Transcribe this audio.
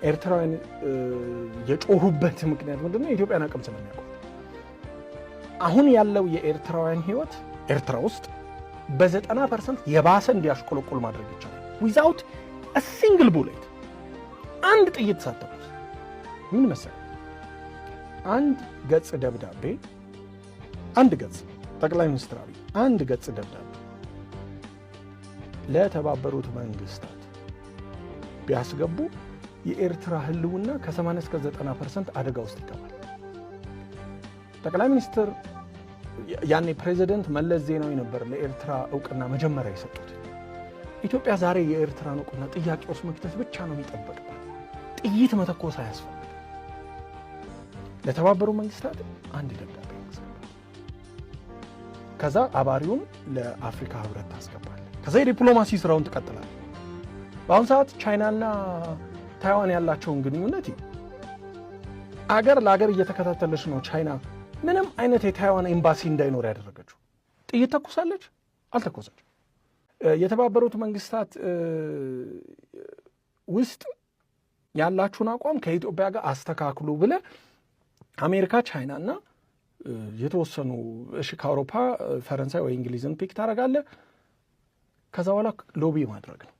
ኤርትራውያን የጮሁበት ምክንያት ምንድነው? የኢትዮጵያን አቅም ስለሚያውቁት። አሁን ያለው የኤርትራውያን ህይወት ኤርትራ ውስጥ በ90% የባሰ እንዲያሽቆለቁል ማድረግ ይቻላል። Without single bullet፣ አንድ ጥይት ሳትተኩስ። ምን መሰለህ፣ አንድ ገጽ ደብዳቤ፣ አንድ ገጽ፣ ጠቅላይ ሚኒስትር አብይ አንድ ገጽ ደብዳቤ ለተባበሩት መንግስታት ቢያስገቡ የኤርትራ ህልውና ከ80 እስከ 90% አደጋ ውስጥ ይገባል። ጠቅላይ ሚኒስትር፣ ያኔ ፕሬዚደንት መለስ ዜናዊ ነበር ለኤርትራ እውቅና መጀመሪያ የሰጡት። ኢትዮጵያ ዛሬ የኤርትራን እውቅና ጥያቄ ውስጥ መክተት ብቻ ነው የሚጠበቅባት። ጥይት መተኮስ አያስፈልግም። ለተባበሩ መንግስታት አንድ ደብዳቤ ማስገባት፣ ከዛ አባሪውን ለአፍሪካ ህብረት ታስገባለህ። ከዛ የዲፕሎማሲ ስራውን ትቀጥላለህ። በአሁኑ ሰዓት ቻይናና ታይዋን ያላቸውን ግንኙነት አገር ለአገር እየተከታተለች ነው። ቻይና ምንም አይነት የታይዋን ኤምባሲ እንዳይኖር ያደረገችው ጥይት ተኩሳለች? አልተኮሰች። የተባበሩት መንግስታት ውስጥ ያላችሁን አቋም ከኢትዮጵያ ጋር አስተካክሉ ብለህ አሜሪካ፣ ቻይና እና የተወሰኑ፣ እሺ፣ ከአውሮፓ ፈረንሳይ ወይ እንግሊዝን pick ታደርጋለህ። ከዛ በኋላ lobby ማድረግ ነው።